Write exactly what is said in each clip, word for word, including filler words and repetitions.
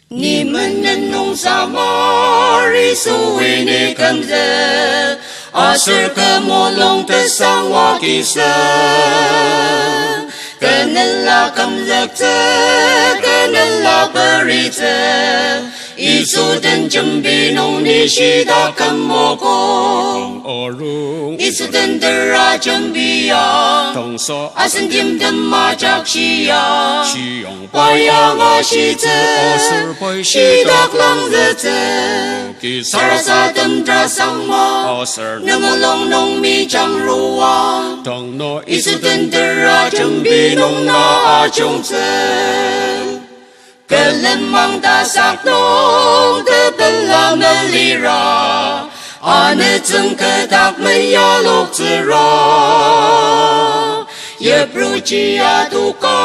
Ni menen nung samar Yisui ni kümzük, aser kü mulung tesangwa kisü. Kü nela kümzüktsü, kü nela peritsü, Yisu den jembi nung ni shitak kümogo. Arung. Yisu den tera jembi ya. Tangsa. Asen timtem ajak shia. Shiang. Pa ya angashitsü. Aser pai. Shitak langzütsü. Ki. Sarasadem trasangma. Aser. Ne mulung nung mijang rua. Tangna. Yisu den tera jembi nung na ajungtsü. Külemang tasak nung tepela melira, anütsüng kedak meyaloktsüra. Yipruji adoka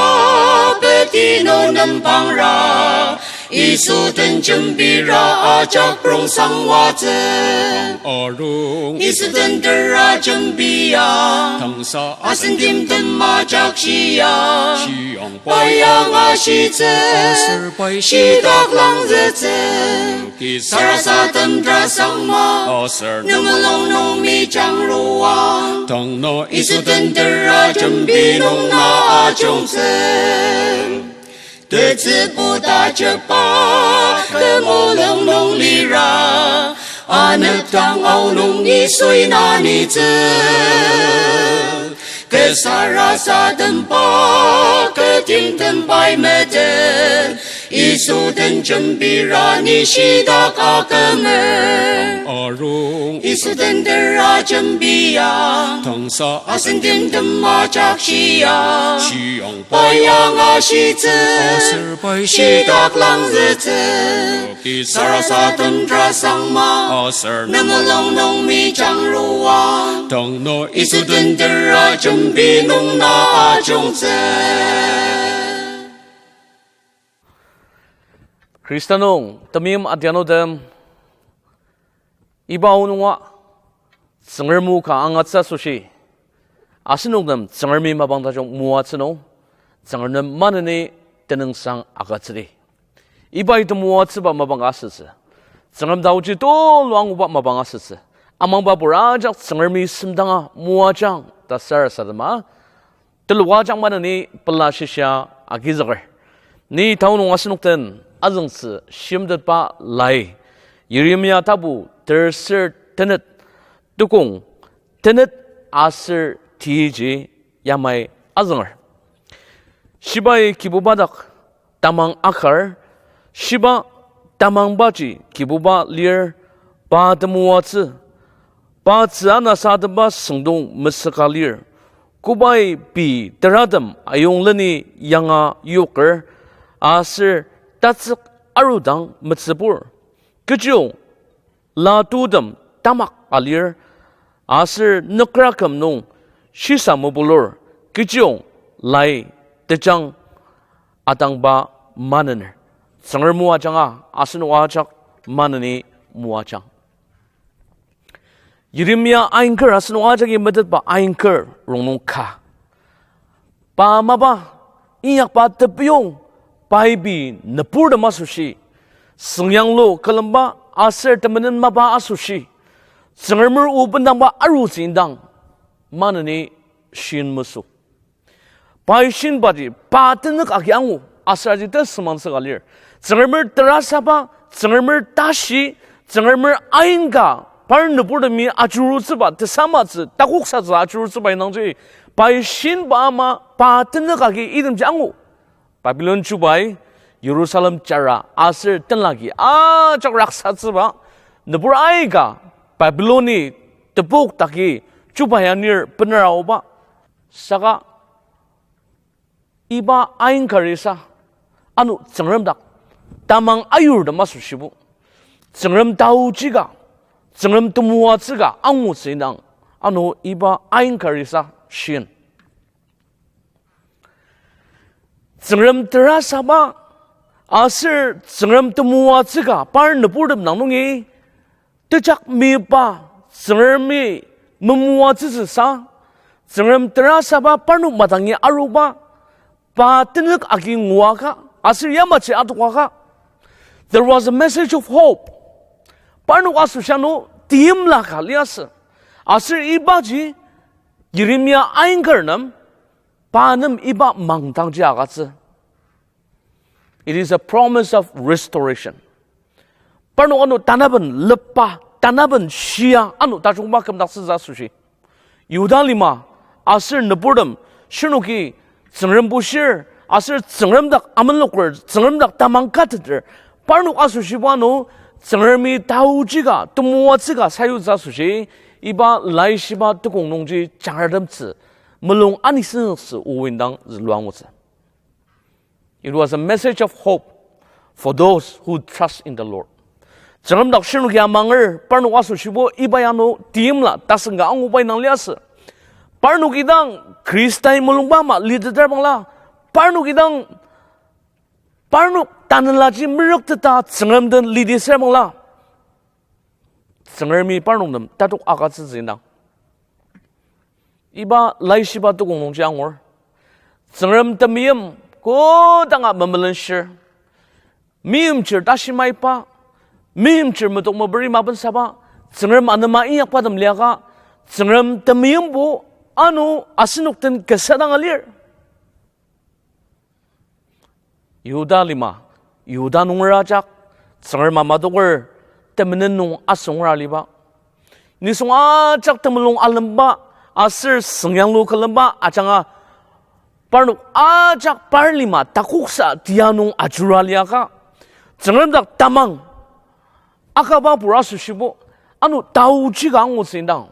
peti nung nempangra, Yisu den jembira ajak prong sangwatsü. Arung. Yisu den tera jembia. Tangsa. Asen timtem ajak shia. Shiang. Pa ya angashitsü. Aser pai. Shitak langzütsü. Ki. Sarasadem trasangma. Aser. Ne mulung nung mijang rua. Tangna. Yisu den tera jembi nung na ajungtsü. Tetsübu tajepa, kü mulung nung lira, anepdang aonung Yisui na nitsü. Kü sarasademba, kü timtem pai meten, Yisu den jembira ni shitak akümer. Arung. Yisu den tera jembia. Tangsa. Asen timtem ajak shia. Shiang. Pa ya angashitsü. Aser pai. Shitak langzütsü. Ki. Sarasadem trasangma. Aser. Ne mulung nung mijang rua. Tangna. Yisu den tera jembi nung na ajungtsü. Khrista nung temeim adianutem, iba aonunga Tsüngrem o ka angatsü asoshi, asenok nem Tsüngremi mapang tajung moatsü nung, Tsüngrem nem maneni tenüngsang agütsüdi. Iba item moatsüba mapang asütsü. Tsüngrem taoji tulu anguba mapang asütsü. Amangba pur ajak Tsüngremi semdanga moajang ta sarasadema teluajang maneni pela shishia agizüker. Ni taonung asenok den azüngtsü shimtetba lai, Yeremia tapu terser tenet, tukong tenet aser tiji yamai azünger. Shibai Kibuba dak tamang akar, shiba tamangbaji Kibuba lir, pa temoatsü, pa tzü anasatemba süngdong mesüka lir, kobai pei teratem ayongleni yanga yoker, aser tatsük arudang metsübur. Kechiyong latutem tamak alir, aser nükraküm nung shisa mepulur, kechiyong lai tejang atangba manener. Tsüngrem o ajanga asenok ajak maneni moajang. Yeremia ainker asenok ajaki metetba ainker rongnung ka. Pa mapa, inyakba tepiyong, pai pei nüburtem asoshi, süngyanglu külemba aser temenen mapa asoshi, Tsüngremer o bendangba arutsü indang, maneni shin mesü. Pai shinbaji pa tenük agi angu, aser aji tesüngmangtsü ka lir. Tsüngremer terasaba, Tsüngremer tashi, Tsüngremer ain ka, par nüburtemi ajurutsüba, tesamatsü, takoksatsü ajurutsüba indangji, pai shinba ama pa tenük agi itemji angu. Babilon chubai, Jerusalem jara aser tenlagi ajak raksatsüba, nübur aika Babiloni tepok daki chubai anir benera aoba. Saka iba ain karisa, ano Tsüngrem dak tamang ayurtem asoshibo, Tsüngrem taoji ka, Tsüngrem temoatsü ka angutsü indang, ano iba ain karisa shin. Tsüngrem terasaba, aser Tsüngrem temoatsü ka par nüburtem nung nungi, tejak meyipa, Tsüngremi memoatsütsüsa, Tsüngrem terasaba parnok madangi aruba, pa tenük agi nguaka, aser yamaji adokoka, There was a message of hope. Parnok asoshi ano teimla ka liasü. Aser ibaji Yeremia ainger nem, pa nem iba mangdangji agütsü. It is a promise of restoration. Parnok ano tanaben lepba, tanaben shia ano tajungba kümdaktsütsü asoshi, Yihuda lima aser nüburtem, shirnoki Tsüngrem bushir, aser Tsüngrem dak amenloker, Tsüngrem dak tamang kateter, parnok asoshiba ano Tsüngremi taoji ka, temoatsü ka sayutsü asoshi, iba laishiba tukong nungji jangratemtsü, mulung anisüngzüktsü o indang zülua angutsü. It was a message of hope for those who trust in the Lord. Tsüngrem dak shirnoki amanger, parnok asoshibo iba ya ano teimla tasen ka anguba indang liasü. Parnoki dang Khristai mulungba ama liteter bangla, parnoki dang, parnok tanelaji merükteta Tsüngrem den lidi ser bangla, Tsüngremi parnok nem tatok agütsütsü indang. Iba laishiba tukong nungji angur, Tsüngrem temeim kodanga memelenshir, meimchir tashi maiba, meimchir metok meperi mapensaba, Tsüngrem anema inyakbatem liaka, Tsüngrem temeimbo ano asenok den kasa dang alir. Yihuda lima, Yihuda nunger ajak, Tsüngrem amadoker temenen nung asonger aliba, nisung ajak temulung alemba aser süngyanglu külemba ajanga, parnok ajak par lima takoksa tia nung ajurua liaka, Tsüngrem dak tamang akaba pur asoshibo ano taoji ka angutsü indang.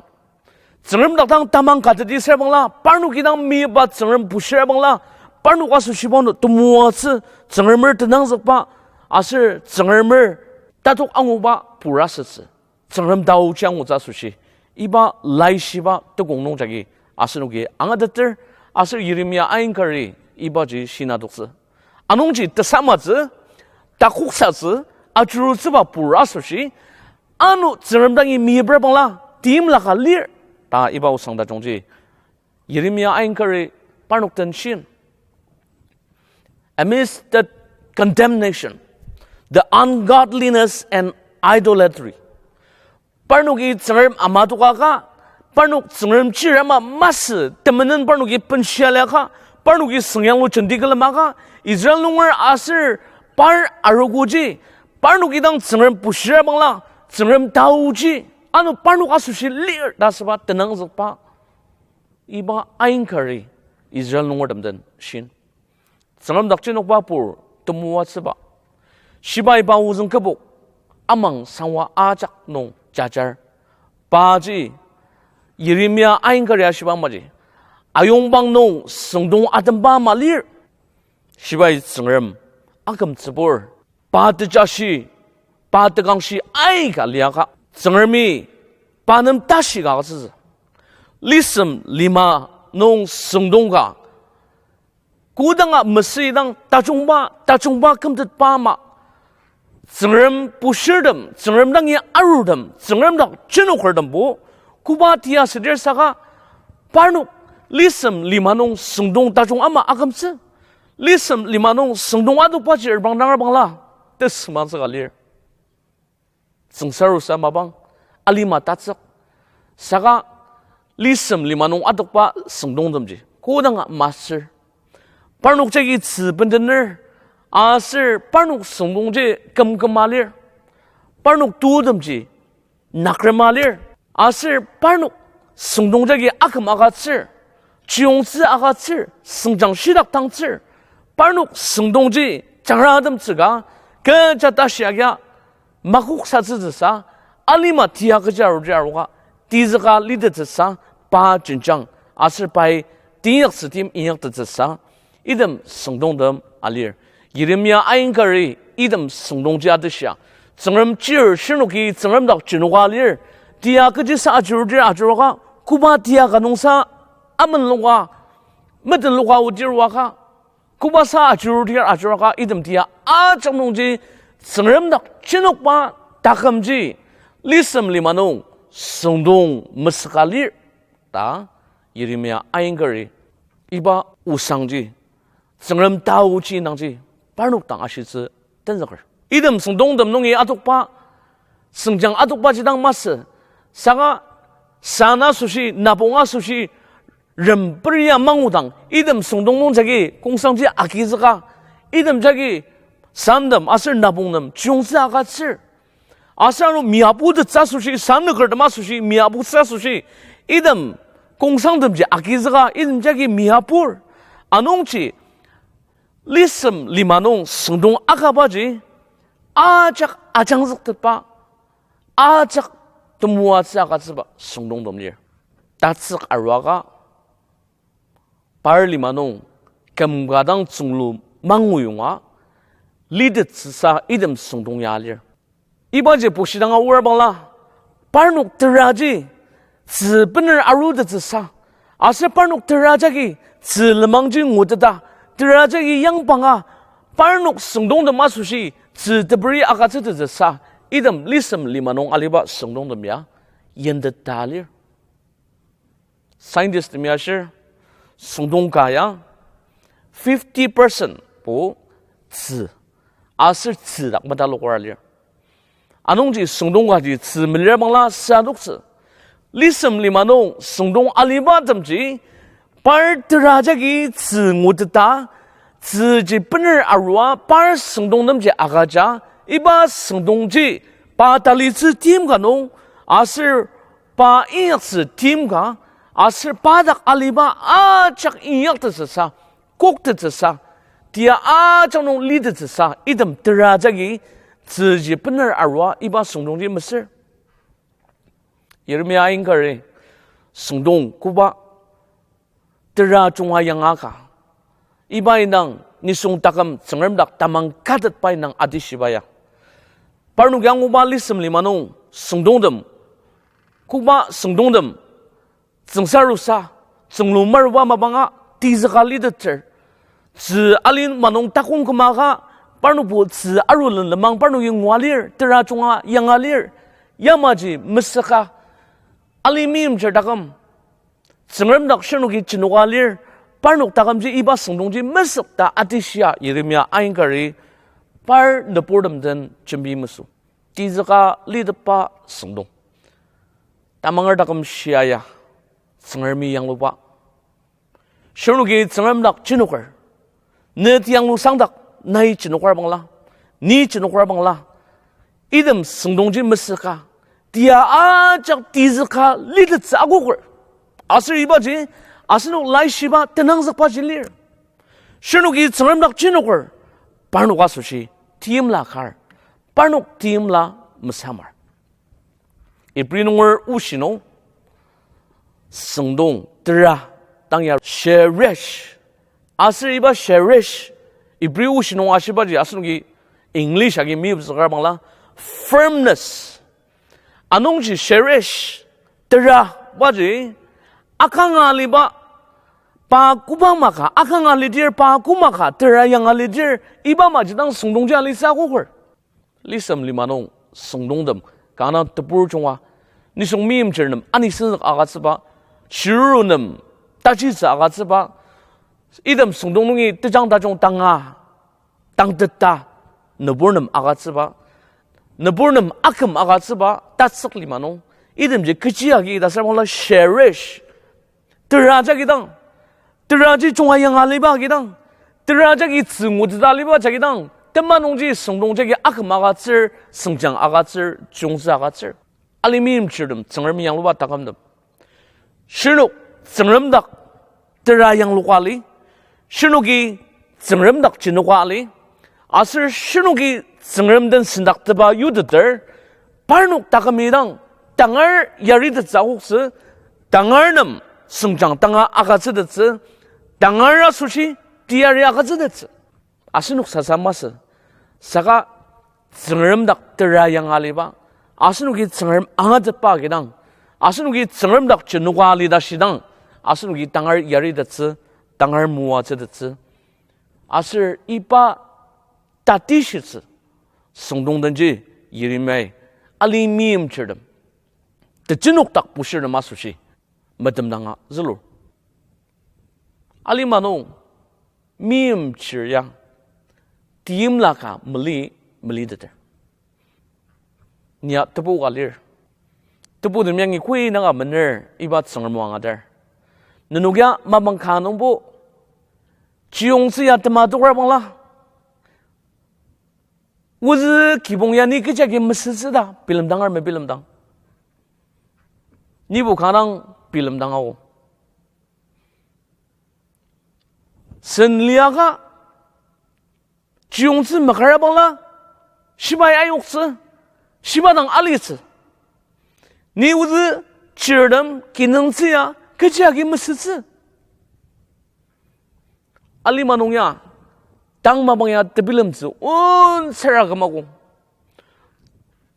Tsüngrem dak dang tamang kateti ser bangla, parnoki dang miba Tsüngrem bushir bangla, parnok asoshibo ano temoatsü, Tsüngremer tenangzükba, aser Tsüngremer tatok anguba pur asütsü. Tsüngrem taoji angutsü asoshi, iba laishiba tukong nung jagi asenoki angateter, aser Yeremia ainkari ibaji shinadoktsü. Anungji tesamatsü, takoksatsü, ajurutsüba pur asoshi, ano Tsüngrem dangi miyiper bangla, teimla ka lir, ta iba osang tajungji Yeremia ainkari parnok den shin. Amidst the condemnation, the ungodliness and idolatry, parnoki Tsüngrem amadokaka, parnok Tsüngrem chir ama masü temenen parnoki benshia liaka, parnoki süngyanglu jenti külemaka, Israel nunger aser par arogoji, parnoki dang Tsüngrem bushir bangla, Tsüngrem taoji ano parnok asoshi lir ta asüba tenangzükba iba ainkari Israel nungertem den shin. Tsüngrem dak jenokba pur temoatsüba, shibai pa ozüng kübok amang sangwa ajak nung jajar. Paji Yeremia ainkari ashiba maji, ayongpang nung süngdong atemba ama lir. Shibai Tsüngrem akümtsübur, pa tejashi, pa tekangshi aika liaka, Tsüngremi pa nem tashi ka agütsütsü. Lisem lima nung süngdong ka kodanga mesüidang tajungba, tajungba kümtetba ama, Tsüngrem bushirtem, Tsüngrem dangi arurtem, Tsüngrem dak jenokertembo koba tia südir saka, parnok lisem lima nung süngdong tajung ama akümtsü. Lisem lima nung süngdong adokbaji erbang dang erbangla tesümatsü ka lir. Tsüngsarusa mapang, alima tatsük. Saka lisem lima nung adokba süngdongtemji kodanga masür. Parnok jagi tzü bendener, aser parnok süngdongji kümküma lir. Parnok tutemji nakrema lir. Aser parnok süngdong jagi aküm agütsür, chiyongtsü agütsür, süngjang shitak tangtsür. Parnok süngdongji jangratemtsü ka, kecha tashi agia makoksatsütsüsa, alima tia kecha aruji aruka, tizüka litettsüsa, pa jenjang, aser pai teinyaktsü tim inyaktettsüsa, item süngdongtem alir. Yeremia ainkari item süngdongji ateshia, Tsüngrem chir shirnoki Tsüngrem dak jenoka lir. Tia kechisa ajurudir ajuroka, koba tia ka nungsa amenloka, metenloka odir oaka, kobasa ajurudir ajuroka, item tia ajak nungji Tsüngrem dak jenokba takümji lisem lima nung süngdong mesüka lir ta Yeremia ainkari iba osangji, Tsüngrem taoji indangji parnok dang ashitsü tenzüker. Item süngdongtem nungi atokba, süngjang atokba jidang masü. Saka san asoshi, napong asoshi, remperia mangudang, item süngdong nung jagi kongsangji agizüka, item jagi santem aser napongtem chiyongtsü agütsür. Aser ano miaputettsü asoshi, san nükertem asoshi, miaputsü asoshi, item kongsangtemji agizüka, item jagi miapur. Anungji, lisem lima nung süngdong akabaji, ajak ajangzüktetba, ajak temoatsü agütsüba süngdongtem lir. Tatsük aruaka, par lima nung küm ka dang tsünglu manguyonga litettsüsa item süngdong ya lir. Ibaji pushidang aor bangla, parnok teraji tzü bener arutettsüsa, aser parnok terajagi tzü lenmangji nguteta, terajagi yangpanga, parnok süngdongtem asoshi tzü teburi agütsütettsüsa, item lisem lima nung aliba süngdongtem ya yenteta lir. Scientist temi ashir, süngdong ka ya fifty percent bo tzü, aser tzü dak metaloker lir. Anungji süngdong kaji tzü melir bangla sadoktsü. Lisem lima nung süngdong alibatemji par terajagi tzü nguteta, tzüji bener arua par süngdongtemji agüja, iba süngdongji pa talitsü tim ka nung, aser pa inyaktsü tim ka, aser pa dak aliba ajak inyaktettsüsa, koktettsüsa, tia ajak nung litettsüsa, item terajagi tzüji bener arua iba süngdongji mesür. Yeremia ainkari, süngdong koba tera junga yanga ka, iba indang nisung taküm Tsüngrem dak tamang katetba indang atishiba ya. Parnok anguba lisem lima nung süngdongtem, koba süngdongtem tsüngsarusa, tsünglu maruba mapanga tizüka liteter. Tzü ali manung takong küma ka, parnokbo tzü aru lenlemang parnoki ngua lir, tera junga yanga lir, yamaji mesüka, ali meimchir taküm, Tsüngrem dak shirnoki jenoka lir, parnok takümji iba süngdongji mesük ta atishia Yeremia ainkari par nüburtem den jembi mesü. Tizüka litepba süngdong. Tamanger taküm shia ya, Tsüngremi yangluba. Shirnoki Tsüngrem dak jenoker. Ne tianglu sangdak, nai jenokar bangla, ni jenokar bangla, item süngdongji mesüka, tia ajak tizüka litettsü akoker. Aser ibaji asenok laishiba tenangzükbaji lir. Shirnoki Tsüngrem dak jenoker, parnok asoshi teimla kar, parnok teimla mesamar. Ibri nunger oshi nung süngdong tera dang ya sheresh. Aser iba sheresh, Ibri oshi nung ashibaji asenoki English agi meyipzüka bangla firmness. Anungji sheresh, tera baji akanga aliba, pa koba maka akanga alidir, pa koma ka tera yanga alidir, iba maji dang süngdongji alitsü akoker. Lisem lima nung süngdongtem, kanga tebur junga, nisung meimchir nem anisüngzük agütsüba, chiruru nem tajitsü agütsüba, item süngdong nungi tejang tajung tanga, tangteta, nübur nem agütsüba, nübur nem aküm agütsüba, tatsük lima nung, itemji kechi agi ta ser bangla sheresh. Tera jagi dang, tera ji junga yanga aliba agi dang, tera jagi tsü nguteta aliba jagi dang, tema nungji süngdong jagi aküm agütsür, süngjang agütsür, chiyungtsü agütsür. Alima meimchirtem, Tsüngrem yangluba takümtem, shirnok Tsüngrem dak tera yangluka ali, shirnoki Tsüngrem dak jenoka ali, aser shirnoki Tsüngrem den sendaktepa yuteter, parnok takümi dang tangar yaritettsü akoktsü, tangar nem süngjang tanga agütsütettsü, tangar asoshi teyari agütsütettsü. Asenok sasa masü, saka Tsüngrem dak tera yanga aliba, asenoki Tsüngrem angatetba agidang, asenoki Tsüngrem dak jenoka ali ta shidang, asenoki tangar yaritettsü, tangar moatsütettsü. Aser iba tatishitsü süngdong denji Yeremiai alima meimchirtem tejenok dak bushir nem asoshi metemdanga zülur. Alima nung meimchir ya teimla ka mali meliteter. Nia tebu ka lir. Tebutem yangi koi naka mener iba Tsüngrem o angatar. Nenok ya mapang ka nungbo chiyongtsü ya tema tokra bangla, ozü kibong ya ni kechi agi mesütsü ta bilemdanger mebilemdang. Nibo kanga dang bilemdang ao. Sen liaka, chiyongtsü makara bangla, shibai ayoktsü, shiba dang alitsü. Ni ozü chirtem kinungtsü ya kechi agi mesütsü. Alima nung ya, tang mapang ya tebilemtsü, onsara kümago.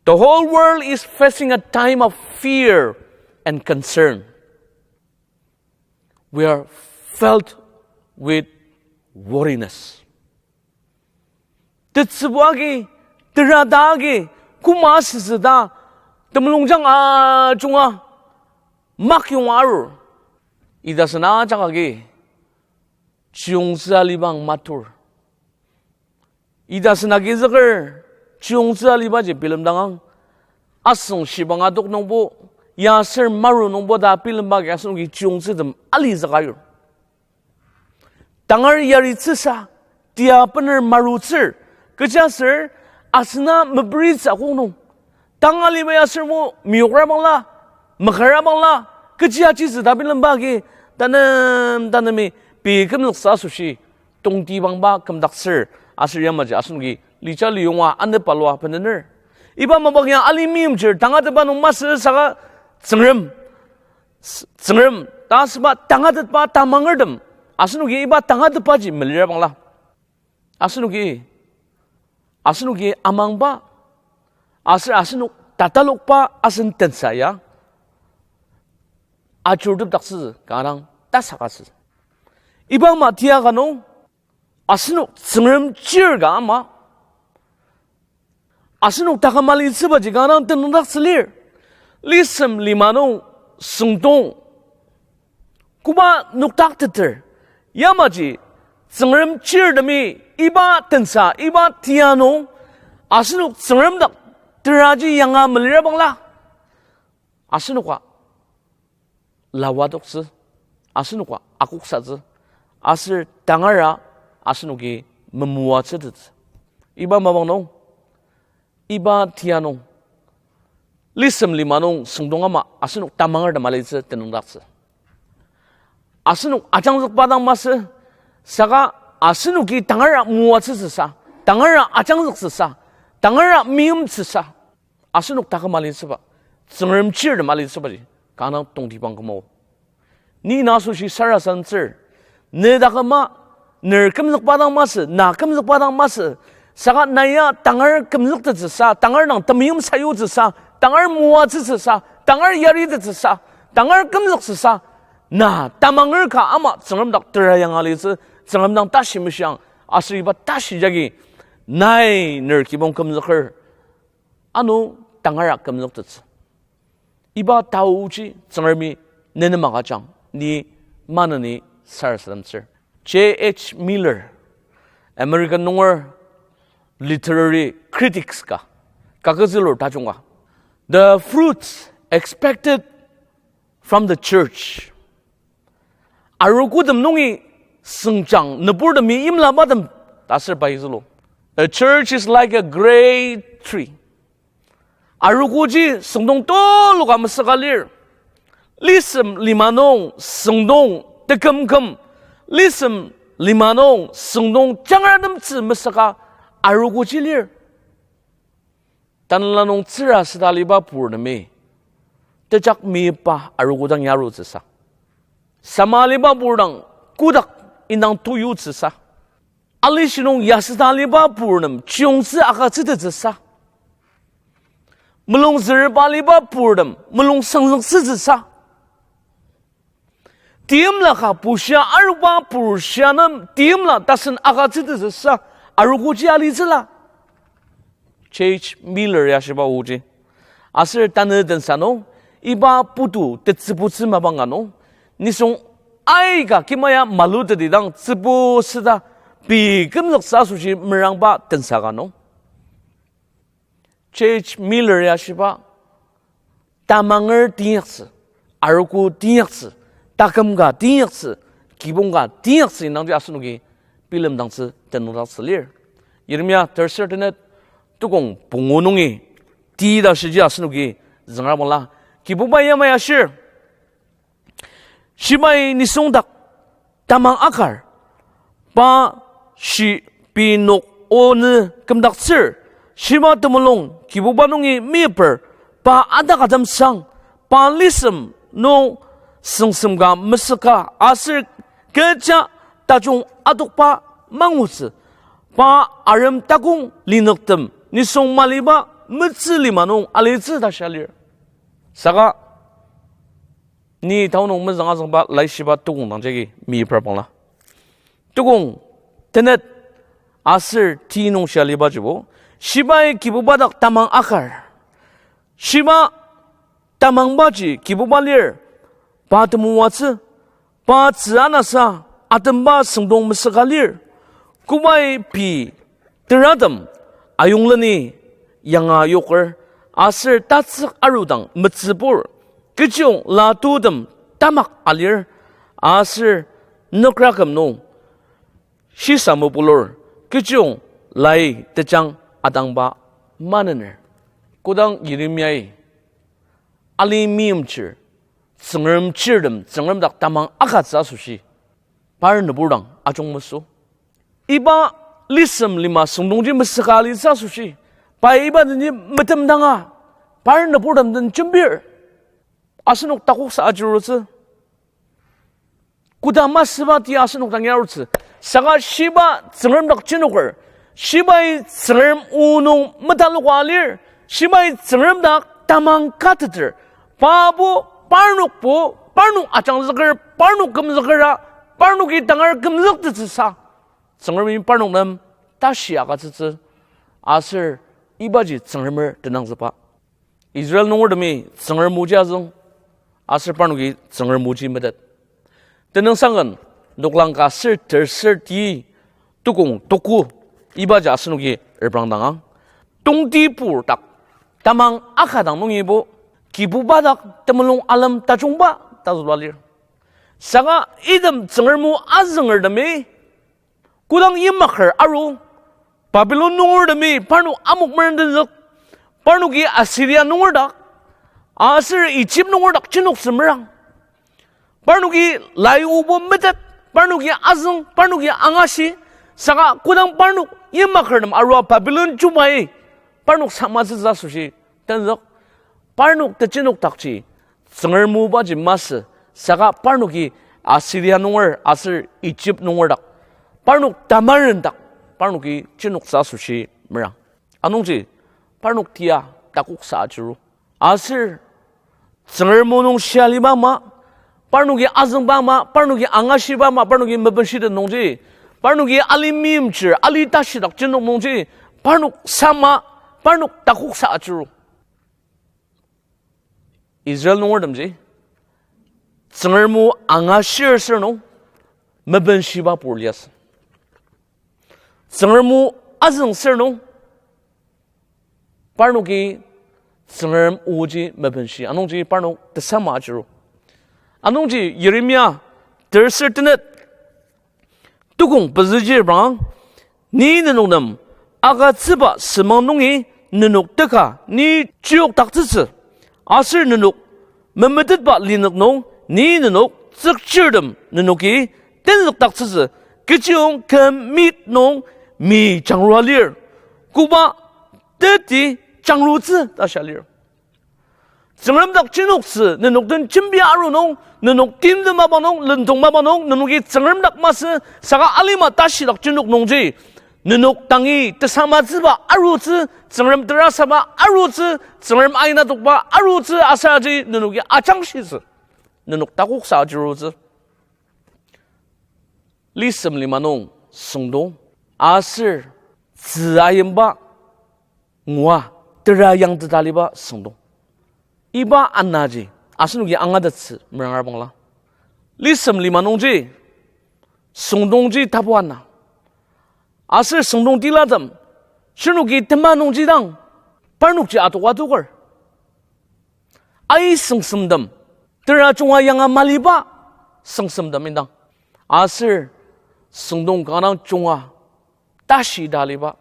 The whole world is facing a time of fear and concern. We are filled with worriness. Tetsübu agi, terata agi, koma süsü ta, temulungjang ajunga, mak yonga arur. Ita sena ajak agi, chiyongtsü alibang matur. Ita sena agizüker, chiyongtsü alibaji bilemdangang. Asüng shibang adok nungbo, ya aser maru nungbo ta bilemba agi asenoki chiyongtsütem alizüka yur. Tangar yaritsüsa, tia bener marutsür, kechiaser asena meperitsü akok nung. Tang aliba ya aser mo meyokra bangla, makara bangla, kechi achitsü ta bilemba agi, tanem tanemi pei kümzüksa asoshi, tongtibangba kümdaktsür, aser yamaji asenoki lija liyonga anepalua benener. Iba mapang ya ali meimchir tangatetba nung masü saka Tsüngrem, s-, Tsüngrem ta asüba tangatetba tamangertem, asenoki iba tangatetbaji melira bangla. Asenoki, asenoki amangba, aser asenok tatalokba asen tensa ya ajurutepdaktsü kanga dang tasaka asü. Iba ama tia ka nung, asenok Tsüngrem chir ka ama, asenok taküm alitsübaji kanga dang tenüngdaktsü lir. Lisem lima nung süngdong koba nokdakteter, yamaji Tsüngrem chirtemi iba tensa, iba tia nung, asenok Tsüngrem dak teraji yanga melira bangla, asenoka lawa adoktsü, asenoka akoksatsü, aser tangara asenoki memoatsütettsü. Iba mapang nung, iba tia nung, lisem lima nung süngdong ama asenok tamangertem alitsü tenüngdaktsü. Asenok ajangzükba dang masü, saka asenoki tangara moatsütsüsa, tangara ajangzüktsüsa, tangara meimtsüsa, asenok taküm alitsüba, Tsüngrem chirtem alitsübaji kanga dang tongtibang kümo. Ni na asoshi sarasademtsür, ne taküma, ner kümzükba dang masü, na kümzükba dang masü, saka na ya tangar kümzüktettsüsa, tangar dang temeim sayutsüsa, tangar moatsütsüsa, tangar yaritettsüsa, tangar kümzüktsüsa, na tamanger ka ama Tsüngrem dak tera yanga alitsü, Tsüngrem dang tashi meshiang, aser iba tashi jagi nai ner kibong kümzüker, ano tangara kümzüktettsü. Iba taoji Tsüngremi ne nem agüjang, ni maneni sarasademtsür. J H Miller, American nunger literary critics ka, kaket zülur tajung ka, the fruits expected from the church, arogotem nungi süngjang nüburtemi imlabatem ta aser pai zülu. A church is like a great tree. Arogoji süngdong tuluka mesüka lir. Lisem lima nung süngdong tekümküm, lisem lima nung süngdong jangratemtsü mesüka arogoji lir. Tanela nung tsüra südaliba purtemi tejak meiba arogo dang yarutsüsa, sama aliba pur dang kodak indang toyutsüsa, alishi nung yasüdaliba purtem chiyongtsü agütsütettsüsa, mulung zürba aliba purtem mulung süngzüksütsüsa, teimla ka pushia aruba purshia nem teimla tasen agütsütettsüsa arogoji alitsüla. J H Miller ya shiba oji. Aser tanü tensa nung, iba putu tetsübutsü mapang ka nung, nisung aika kimaya malutetidang tsübu süda pei kümzüksa asoshi merangba tensa ka nung, Miller ya shiba, tamanger teinyaktsü, arogo teinyaktsü, taküm ka teinyaktsü, kibong ka teinyaktsü indangji asenoki bilemdangtsü tenüngdaktsü lir. Yeremia terser tenet tukong pungu nungi ti ta shiji asenoki züngra bangla, Kibuba yamai ashir, shibai nisung dak tamang akar, pa shi pei nok o nü kümdaktsür, shiba temulung Kibuba nungi meyiper, pa adak atemsang, pa lisem nung süngsem ka mesüka aser kecha tajung adokba mangutsü, pa arem takong linüktem nisung maliba metsü lima nung alitsü ta shia lir. Saka ni tao nung mezüng azüngba laishiba tukong dang jagi meyiper bangla, tukong tenet aser ti nung shia alibajibo, shibai Kibuba dak tamang akar, shiba tamangbaji Kibuba lir, pa temoatsü, pa tzü anasa atemba süngdong mesüka lir, kobai pei teratem ayongleni yanga yoker, aser tatsük arudang metsübur, kechiyong latutem tamak alir, aser nükraküm nung shisa mepulur, kechiyong lai tejang atangba manener. Kodang Yeremiai ali meimchir, Tsüngrem chirtem, Tsüngrem dak tamang akatsü asoshi, par nübur dang ajung meso. Iba lisem lima süngdongji mesüka alitsü asoshi, pai iba denji metemdanga, par nüburtem den jembir, asenok takoksa ajurutsü. Koda masüba tia asenok dang ya arutsü. Saka shiba Tsüngrem dak jenoker, shibai Tsüngrem o nung metaloka alir, shibai Tsüngrem dak tamang kateter, pabo, parnokbo, parnok ajangzüker, parnok kümzükera, parnoki tangar kümzüktettsüsa, Tsüngremi parnok nem tashi agütsütsü, aser ibaji Tsüngremer tenangzükba. Israel nungertemi Tsüngrem oji azüng, aser parnoki Tsüngrem oji metet. Tenüngsangken, noklang ka ser ter ser ti tukong tuku, ibaji asenoki reprangdangang. Tongtibur dak tamang akadang nungibo, Kibuba dak temulung alem tajungba ta zülua lir. Saka item Tsüngrem o azüngertemi kodang yimaker aru, Babilon nungertemi parnok amok merendenzük, parnoki Assyria nunger dak, aser Egypt nunger dak jenoktsü merang. Parnoki lai obo metet, parnoki azüng, parnoki angashi, saka kodang parnok yimakertem arua Babilon chubai, parnok samatsütsü asoshi tenzük. Parnok tejenokdakji Tsüngrem obaji masü, saka parnoki Assyria nunger aser Egypt nunger dak, parnok tamarendak, parnoki jenoktsü asoshi merang. Anungji parnok tia takoksa ajuru. Aser Tsüngrem o nung shia aliba ama, parnoki azüngba ama, parnoki angashiba ama, parnoki mepenshitet nungji, parnoki ali meimchir, ali tashidak jenok nungji, parnok sama, parnok takoksa ajuru. Israel nungertemji Tsüngrem o angashir sür nung mepenshiba pur liasü. Tsüngrem o azüng sür nung parnoki Tsüngrem oji mepenshi, anungji parnok tesama ajuru. Anungji Yeremia terser tenet tukong pezüji reprang, ni nenok nem agütsüba semang nungi nenok teka ni chiyokdaktsütsü, aser nenok memetetba linük nung ni nenok tsükchirtem nenoki tenzükdaktsütsü, kechiyong küm mit nung mi jangrua lir, koba teti jangrutsü ta shia lir. Tsüngrem dak jenoktsü nenok den jembia aru nung, nenok timtem mapa nung, lendong mapa nung, nenoki Tsüngrem dak masü, saka alima tashidak jenok nungji, nenok dangi tesamatsüba arutsü, Tsüngrem terasaba arutsü, Tsüngrem aina tokba arutsü asaji nenoki ajangshitsü, nenok takoksa ajurutsü. Lisem lima nung süngdong, aser tzü ayimba ngua tera yangteta aliba süngdong. Iba anaji asenoki angatettsü meranga bangla, lisem lima nungji süngdongji tapu ana. Aser süngdong tilatem, shirnoki tema nungji dang parnokji adoka adoker. Ai süngsemtem, tera junga yanga maliba süngsemtem indang. Aser süngdong kanga junga tashi ta aliba,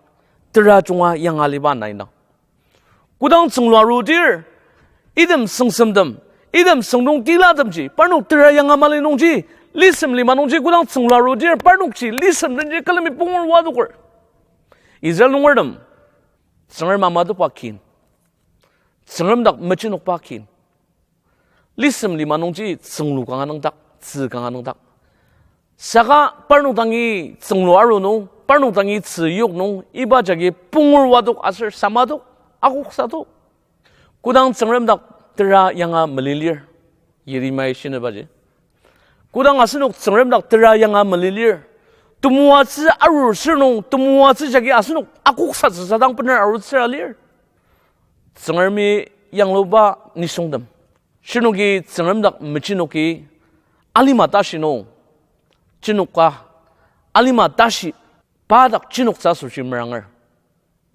tera junga yanga aliba na indang. Kodang tsünglu arudir, item süngsemtem, item süngdong tilatemji parnok tera yanga mali nungji, lisem lima nungji kodang tsünglu arudir, parnokji lisem denji külemi pungur wa adoker. Israel nungertem, Tsüngrem amatokba kin, Tsüngrem dak mejinokba kin, lisem lima nungji tsünglu kanga nüngdak, tzü kanga nüngdak. Saka parnok dangi tsünglu aru nung, parnok dangi tzü yok nung, iba jagi pungur wadok aser samadok, akoksadok. Kodang Tsüngrem dak tera yanga melilir, Yeremia-i shinübaji. Kodang asenok Tsüngrem dak tera yanga melilir, temoatsü arur sür nung, temoatsü jagi asenok akoksatsü sadang bener arutsüra lir. Tsüngremi yangluba nisungtem, shirnoki Tsüngrem dak mejinoki alima tashi nung jinoka, alima tashi pa dak jinoktsü asoshi meranger.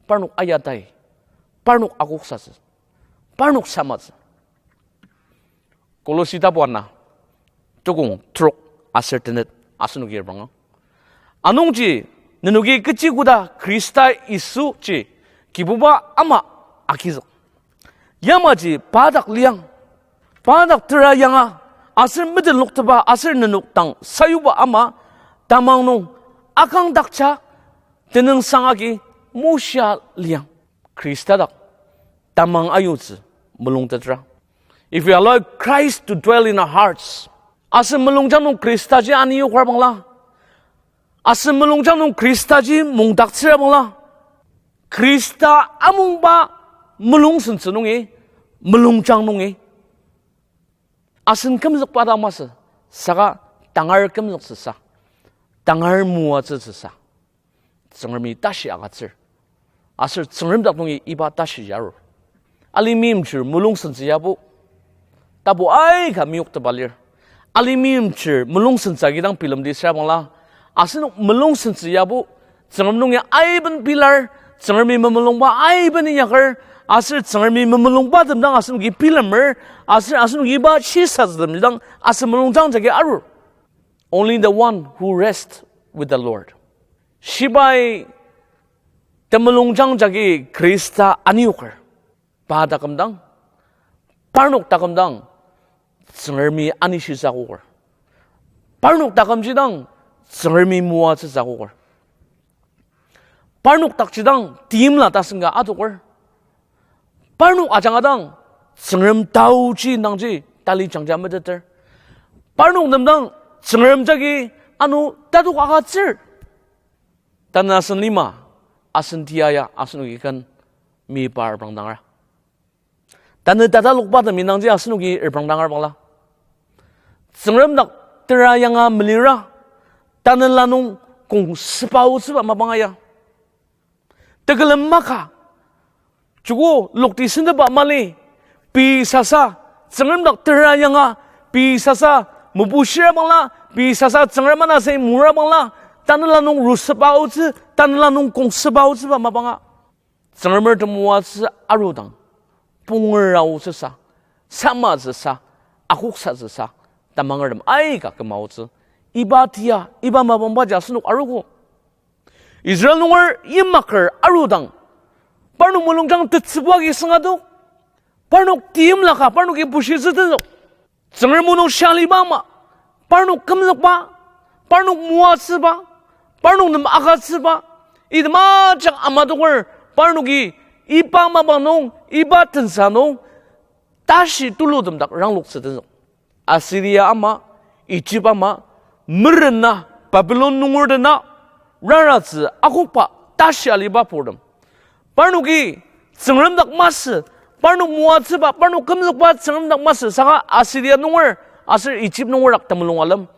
Parnok ayatai, parnok akoksatsü, parnok samatsü. Kolosi tapu ana, tukong trok aser tenet asenoki repranga. Anungji, nenoki kechi koda Khrista Yisuji Kibuba ama agizük. Yamaji pa dak liang, pa dak tera yanga, aser metenloktepa aser nenok dang sayuba ama tamang nung akangdakja tenüngsang agi moshia liang. Khrista dak tamang ayutsü mulungtetra. If we allow Christ to dwell in our hearts, asen mulungjang nung Khristaji ani yokra bangla, asen mulungjang nung Khristaji mungdaktsüra bangla, Khrista amungba mulungsentsü nungi, mulungjang nungi, asen kümzükba ta masü, saka tangar kümzüksüsa, tangar moatsütsüsa, Tsüngremi tashi agütsür. Aser Tsüngrem dak nungi iba tashi arur. Alima meimchir mulungsentsü yabo tapu aika meyoktepa lir. Alima meimchir mulungsentsü agidang bilemdi süra bangla, asenok mulungsentsü yabo Tsüngrem nungi aiben pilar, Tsüngremi memulungba aiben inyaker, aser Tsüngremi memulungba tem dang asenoki bilemer, aser asenoki iba shisatsü tem dang asen mulungjang jagi arur. Only the one who rests with the Lord. Shibai temulungjang jagi Khrista anioker. Pa taküm dang, parnok taküm dang, Tsüngremi anishisakoker. Parnok takümji dang, Tsüngremi moatsüsakoker. Parnok dakji dang, timla tasen ka adoker. Parnok ajanga dang, Tsüngrem taoji nangji tali jangja meteter. Parnok nem dang, Tsüngrem jagi ano tatok agütsür. Tanü asen lima, asen tia ya asenoki ken meyipa reprangdangra. Tanü tatalokba temi nangji asenoki reprangdangra bangla, Tsüngrem dak tera yanga melira, tanela nung kong sepaotsüba mapang ya. Tekülem maka, joko lokti senteba mali, pei sasa, Tsüngrem dak tera yanga, pei sasa, mebushira bangla, pei sasa, Tsüngrem anasa mura bangla, tanela nung ru sepaotsü, tanela nung kong sepaotsüba mapanga. Tsüngremer temoatsü arudang, pungur aotsüsa, samatsüsa, akoksatsüsa, tamangertem aika kümaotsü. Iba tia, iba mapangbaji asenok arogo. Israel nunger yimaker arudang, parnok mulungjang tetsübu agi süngadok, parnok teimlaka, parnoki bushitsü tenzük. Tsüngrem o nung shia liba ama, parnok kümzükba, parnok moatsüba, parnok nem agütsüba, item ajak amadoker, parnoki iba mapang nung, iba tensa nung, tashi tulutem dak rangloktsü tenzük. Assyria ama, Egypt ama, merena, Babylon nunger dena, raratsü akokba tashi aliba purtem. Parnoki Tsüngrem dak masü, parnok moatsüba, parnok kümzükba Tsüngrem dak masü, saka Assyria nunger, aser Egypt nunger dak temulung alem.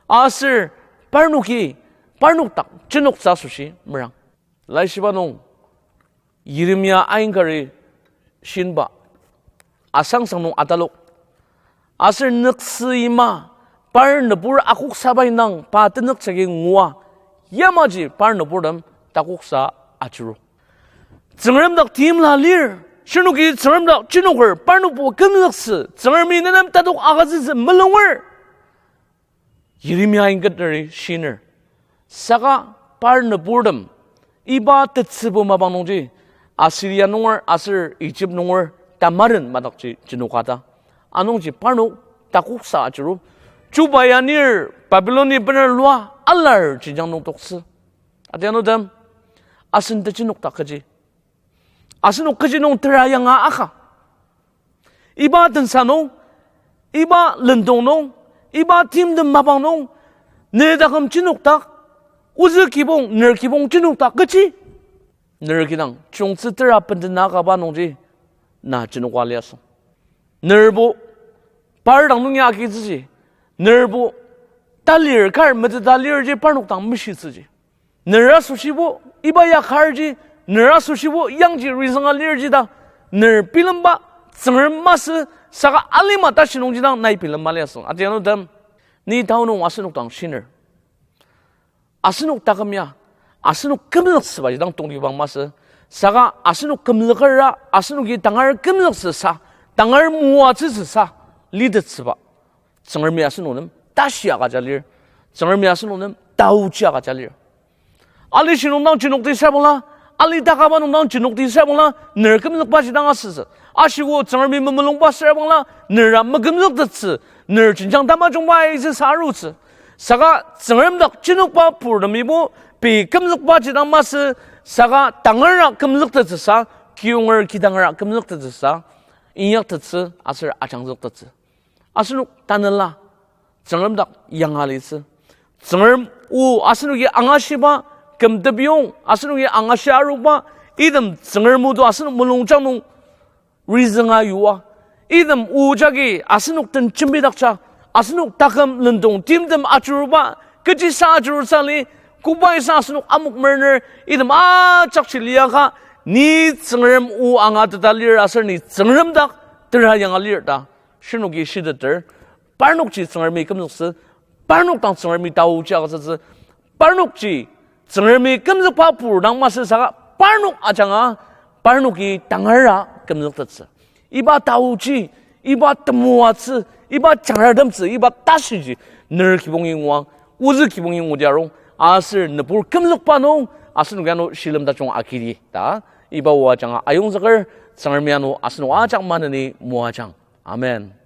Aser parnoki, parnok dak jenoktsü asoshi merang. Laishiba nung, Yeremia ainkari shinba, asangsang nung atalok. Aser nüktsü ima, par nübur akoksa bai nang pa tenükjagi ngua, yamaji par nüburtem takoksa achiru. Tsüngrem dak teimla lir, Shirnoki Tsüngrem dak jenoker, parnokbo kümzüktsü, Tsüngremi nenem tatok agütsütsü mulunger. Yeremia inketneri shiner. Saka par nüburtem, iba tetsübu mapang nungji, Assyria nunger aser Egypt nunger tamaren madakji jenoka ta. Anungji parnok takoksa ajurup, chuba ya nir Babyloni bener lua alar jenjang nung toktsü. Adianutem, asen tejenok dak kechi? Asenok kechi nung tera yanga aka? Iba tensa nung, iba lendong nung, iba timtem mapang nung, ne taküm jenok dak, ozü kibong, ner kibong jenok dak kechi? Ner kidang, chiyungtsü tera bendena akaba nungji, na jenoka liasü. Nerbo, par dang nung ya agitsüji, nerbo, talir kar meteta lirji parnok dang meshitsüji. Ner asoshibo, iba ya karji, ner asoshibo, yangji reasonga lirji ta, ner bilemba, Tsüngrem masü, saka alima tashi nungji dang nai bilemba liasü. Adianutem, ni tao nung asenok dang shiner. Asenok taküm ya, asenok kümzüktsübaji dang tongtibang masü, saka asenok kümzükera, asenoki tangar kümzüktsüsa, tangar moatsütsüsa, litettsüba Tsüngremi asenok nem tashi agüja lir. Tsüngremi asenok nem taochi agüja lir. Ali shi nung dang jenokti sabangla, ali takaba nung dang jenokti sabangla, ner kümzükbaji dang asütsü. Ashiko Tsüngremi memulungba sabangla, nera mekümzüktettsü, ner jenjang tamajungba aitsüsa arutsü. Saka Tsüngrem dak jenokba purtemibo, pei kümzükbaji dang masü, saka tangara kümzüktettsüsa, kiyonger kidangara kümzüktettsüsa, inyaktettsü aser ajangzüktettsü. Asenok tanela, Tsüngrem dak yanga litsü. Tsüngrem o asenoki angashiba, küm tepiyong, asenoki angashi aruba, item Tsüngrem o to asenok mulungjang nung reasonga yua. Item o jagi asenok den jembidakja, asenok taküm lendong timtem ajuruba, kechisa ajurutsü li, kobaisa asenok amok merner, item ajakji liaka, ni Tsüngrem o angateta lir aser ni Tsüngrem dak tera yanga lir ta shirnoki shiteter, parnokji Tsüngremi kümzüktsü, parnok dang Tsüngremi taochi agütsütsü, parnokji Tsüngremi kümzükba pur dang masü saka parnok ajanga, parnoki tangara kümzüktettsü. Iba taochi, iba temoatsü, iba jangratemtsü, iba tashiji, ner kibongi nguang, ozü kibongi ngudi arung, aser nübur kümzükba nung, asenok ano shilem tajung agidi ta, iba o ajanga ayongzüker, Tsüngremi ano asenok ajak maneni moajang. Amen.